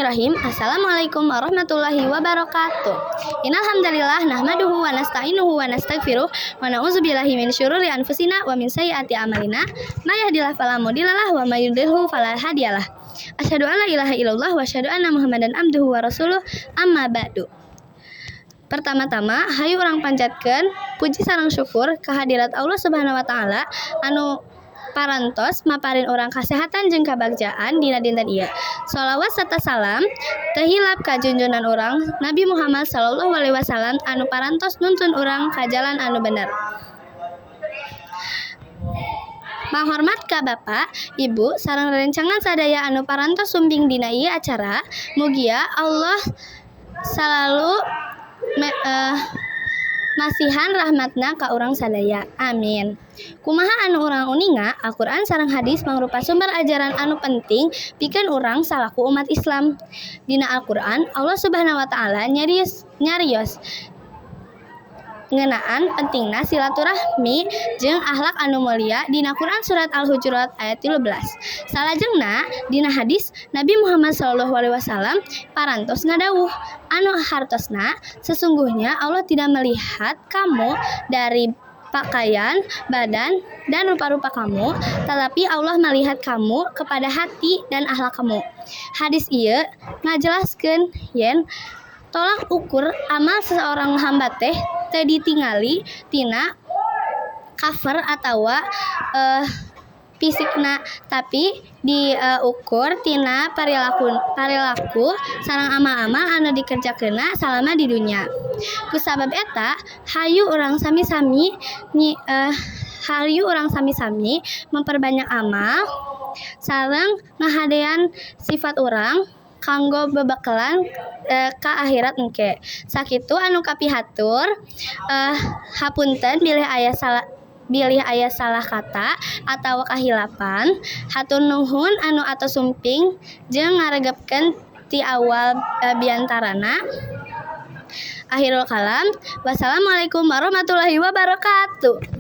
Bismillahirrahmanirrahim. Assalamualaikum warahmatullahi wabarakatuh. Innalhamdalillah nahmaduhu wa nasta'inuhu wa nastaghfiruh wa na'udzubillahi min syururi anfusina wa min sayyiati a'malina. May yahdihillahu fala mudhillalah wa may yudlilhu fala hadiyalah. Asyhadu an la ilaha illallah wa asyhadu anna Muhammadan abduhu wa rasuluh. Amma ba'du. Pertama-tama, hayu urang panjatkeun puji sareng syukur kehadirat Allah Subhanahu wa taala anu parantos maparin urang kasehatan jeung kabagjaan dina dinten ieu. Sholawat serta salam teu hilap ka junjunan urang Nabi Muhammad sallallahu alaihi wasallam anu parantos nuntun urang ka jalan anu bener. Panghormat ka Bapak, Ibu, sareng rerencangan sadaya anu parantos sumping dina ieu acara, mugia Allah salalu masihan rahmatna ka urang sadaya. Amin. Kumaha anu urang uninga, Al-Qur'an sareng hadis mangrupa sumber ajaran anu penting pikeun urang salaku umat Islam. Dina Al-Qur'an, Allah Subhanahu wa taala nyarios ngeunaan pentingna silaturahmi jeung akhlak anu mulia dina Quran surat Al-Hujurat ayat 13. Salajengna dina hadis Nabi Muhammad sallallahu alaihi wasallam parantos ngadawuh anu hartosna, sesungguhnya Allah tidak melihat kamu dari pakaian, badan, dan rupa-rupa kamu, tetapi Allah melihat kamu kepada hati dan akhlak kamu. Hadis ieu ngajelaskeun yen tolak ukur amal seseorang hamba teh teu ditingali tina cover atawa fisikna, tapi diukur tina parilaku sareng amal-amal anu dikerjakeunna salama di dunya. Kusabab eta, hayu urang sami-sami memperbanyak amal sareng ngahadean sifat urang kanggo bebekelan ka akhirat engke. Sakitu anu kapihatur, hapunten bilih aya salah kata atawa kahilapan. Hatur nuhun anu atos sumping jeung ngaregepkeun ti awal biantarana. Akhirul kalam, wassalamualaikum warahmatullahi wabarakatuh.